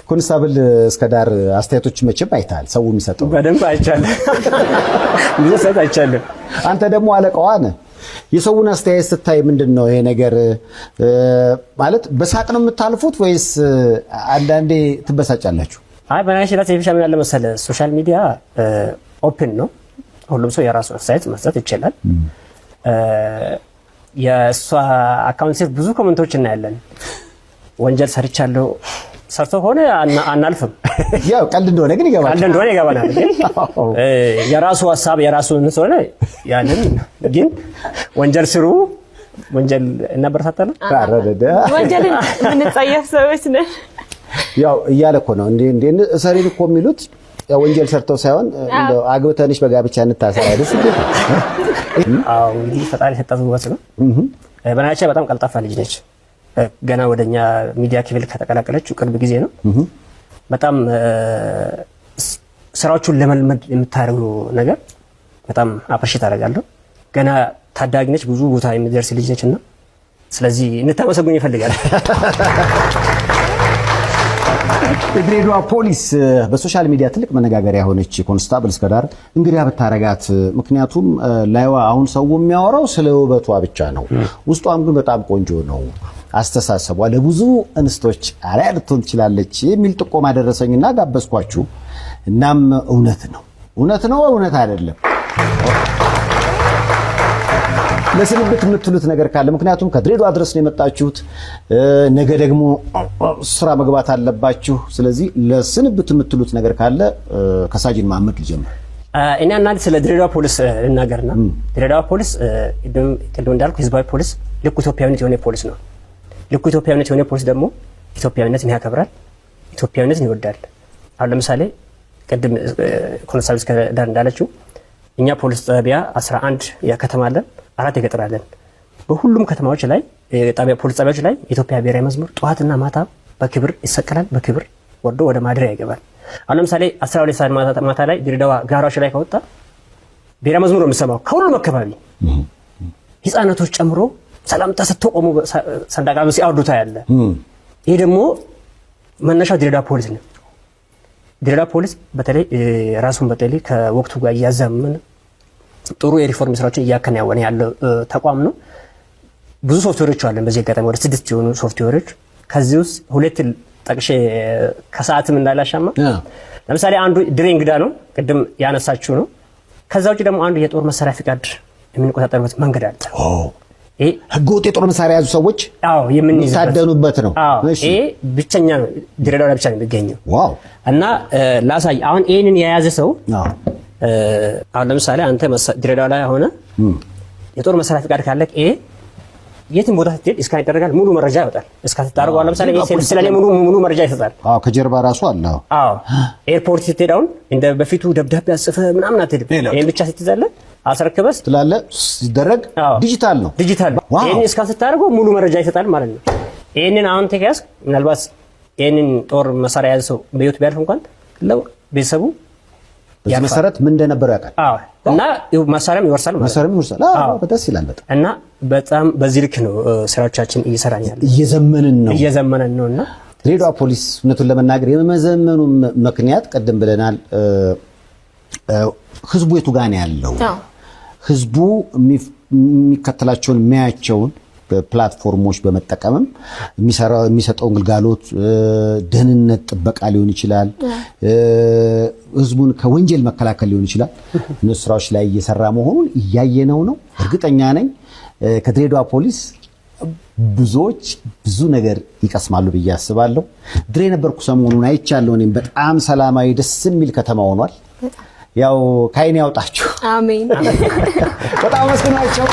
ኮንስታብል እስከዳር፣ አስተያየቶች መቼም አይተሃል። ሰው የሚሰጠው በደንብ አይቻለሁ። ብዙ ሰዓት አይቻለሁ። አንተ ደግሞ አለቃዋ ነህ። የሰውን አስተያየት ስታይ ምንድን ነው ይሄ ነገር ማለት በሳቅ ነው የምታልፉት ወይስ አንዳንዴ ትበሳጫላችሁ? አይ፣ በነገራችን ላይ ቴሌቪዥን ምን አለ መሰለህ፣ social media open ነው። ሁሉም ሰው የራሱ አስተያየት መስጠት ይችላል። የእሷ account ስር ብዙ comment ኦች እናያለን። ወንጀል ሰርቻለሁ፣ ሰርቶ ከሆነ አናልፍም። ያው ቀልድ እንደሆነ ግን ይገባል። ቀልድ እንደሆነ ይገባናል። ግን የራሱ ሀሳብ የራሱ ስለሆነ ያንን ግን ወንጀል ስሩ፣ ወንጀል እናበረታታለን። ወንጀልን የምንጸየፍ ሰዎች ነን። ያው እያለ እኮ ነው እንዴ እንዴ እሰሪን እኮ የሚሉት ያው ወንጀል ሰርተው ሳይሆን እንደው አግብተንሽ በጋብቻ እንታሰር አይደል? አዎ፣ እንግዲህ ፈጣሪ የሰጣት ውበት ነው። በነገራችን ላይ በጣም ቀልጣፋ ልጅ ነች። ገና ወደኛ ሚዲያ ክፍል ከተቀላቀለች ቅርብ ጊዜ ነው። በጣም ስራዎቹን ለመልመድ የምታደርገው ነገር በጣም appreciate አደርጋለሁ። ገና ታዳጊ ነች፣ ብዙ ቦታ የሚደርስ ልጅ ነች እና ስለዚህ እንድታመሰግኝ ይፈልጋል። የድሬዳዋ ፖሊስ በ social media ትልቅ መነጋገሪያ የሆነች ኮንስታብል እስከዳር እንግዳ ብታረጋት፣ ምክንያቱም ላይዋ አሁን ሰው የሚያወራው ስለ ውበቷ ብቻ ነው። ውስጧም ግን በጣም ቆንጆ ነው። አስተሳሰቧ ለብዙ እንስቶች አርአያ ልትሆን ትችላለች የሚል ጥቆማ ደረሰኝና ጋበዝኳችሁ። እናም እውነት ነው፣ እውነት ነው፣ እውነት አይደለም። ለስንብት የምትሉት ነገር ካለ፣ ምክንያቱም ከድሬዳዋ ድረስ ነው የመጣችሁት፣ ነገ ደግሞ ስራ መግባት አለባችሁ። ስለዚህ ለስንብት የምትሉት ነገር ካለ ከሳጅን መሐመድ ልጀምር። እኔ አንዳንድ ስለ ድሬዳዋ ፖሊስ ልናገርና ድሬዳዋ ፖሊስ ቅድም እንዳልኩ ህዝባዊ ፖሊስ፣ ልኩ ኢትዮጵያዊነት የሆነ ፖሊስ ነው። ልኩ ኢትዮጵያዊነት የሆነ ፖሊስ ደግሞ ኢትዮጵያዊነትን ያከብራል፣ ኢትዮጵያዊነትን ይወዳል። አሁን ለምሳሌ ቅድም ኮንስታብል እስከዳር እንዳለችው እኛ ፖሊስ ጣቢያ 11 የከተማ አለን፣ 4 የገጠር አለን። በሁሉም ከተማዎች ላይ ጣቢያ ፖሊስ ጣቢያዎች ላይ የኢትዮጵያ ብሔራዊ መዝሙር ጠዋትና ማታ በክብር ይሰቀላል፣ በክብር ወርዶ ወደ ማደሪያ ይገባል። አሁን ለምሳሌ 12 ሰዓት ማታ ላይ ድሬዳዋ ጋራዎች ላይ ከወጣ ብሔራዊ መዝሙር ነው የምሰማው። ከሁሉም አካባቢ ህፃናቶች ጨምሮ ሰላምታ ሰጥተው ቆሞ ሰንደቅ ዓላማ ሲያወርዱ ታያለህ። ይሄ ደግሞ መነሻው ድሬዳዋ ፖሊስ ነው። ድሬዳዋ ፖሊስ በተለይ ራሱን በተለይ ከወቅቱ ጋር እያዛመነ ጥሩ የሪፎርም ስራዎችን እያከናወነ ያለው ተቋም ነው። ብዙ ሶፍትዌሮች አለን። በዚህ አጋጣሚ ወደ 6 የሆኑ ሶፍትዌሮች፣ ከዚህ ውስጥ ሁለት ጠቅሼ ከሰዓትም እንዳላሻማ፣ ለምሳሌ አንዱ ድሬ እንግዳ ነው፣ ቅድም ያነሳችው ነው። ከዛ ውጭ ደግሞ አንዱ የጦር መሳሪያ ፍቃድ የምንቆጣጠርበት መንገድ አለ። ይሄ ህገወጥ የጦር መሳሪያ የያዙ ሰዎች አዎ የምንይዝበት የሚታደኑበት ነው። አዎ፣ ይሄ ብቸኛ ነው፣ ድሬዳዋ ላይ ብቻ ነው የሚገኘው። እና ላሳይ፣ አሁን ይሄንን የያዘ ሰው አሁን ለምሳሌ አንተ ድሬዳዋ ላይ ሆነ የጦር መሳሪያ ፍቃድ ካለህ ይሄ የትም ቦታ ስትሄድ scan ይደረጋል፣ ሙሉ መረጃ ይወጣል። scan ስታደርገው አሁን ለምሳሌ ይሄ ስለኔ ሙሉ ሙሉ መረጃ ይሰጣል። አዎ፣ ከጀርባ ራሱ አለ። አዎ፣ ኤርፖርት ስትሄድ አሁን እንደ በፊቱ ደብዳቤ አጽፈህ ምናምን አትሄድም። ይሄን ብቻ ስትይዛለህ አስረክበስ ትላለህ፣ ሲደረግ ዲጂታል ነው። ዲጂታል ነው። ይሄንን scan ስታደርገው ሙሉ መረጃ ይሰጣል ማለት ነው። ይሄንን አሁን ተያዝክ፣ ምናልባት ይሄንን ጦር መሳሪያ የያዘ ሰው በህይወት ቢያልፍ እንኳን ለቤተሰቡ በዚህ መሰረት ምን እንደነበረው ያውቃል። አዎ፣ እና መሳሪያም ይወርሳል ማለት ነው። መሳሪያም ይወርሳል። አዎ፣ ደስ ይላል በጣም። እና በጣም በዚህ ልክ ነው ስራዎቻችን እየሰራን ያለ እየዘመንን ነው። እየዘመነን ነው እና ድሬዳዋ ፖሊስ እውነቱን ለመናገር የመዘመኑ ምክንያት ቅድም ብለናል። ህዝቡ የቱ ጋር ነው ያለው? ህዝቡ የሚከተላቸውን የሚያያቸውን platform ኦች በመጠቀምም የሚሰጠውን ግልጋሎት ደህንነት ጥበቃ ሊሆን ይችላል፣ ህዝቡን ከወንጀል መከላከል ሊሆን ይችላል። እነሱ ስራዎች ላይ እየሰራ መሆኑን እያየነው ነው። እርግጠኛ ነኝ ከድሬዳዋ ፖሊስ ብዙዎች ብዙ ነገር ይቀስማሉ ብዬ አስባለሁ። ድሬ ነበርኩ ሰሞኑን፣ አይቻለሁ። እኔም በጣም ሰላማዊ ደስ የሚል ከተማ ሆኗል። ያው ከዓይን ያውጣችሁ። አሜን። በጣም አመስግናቸው።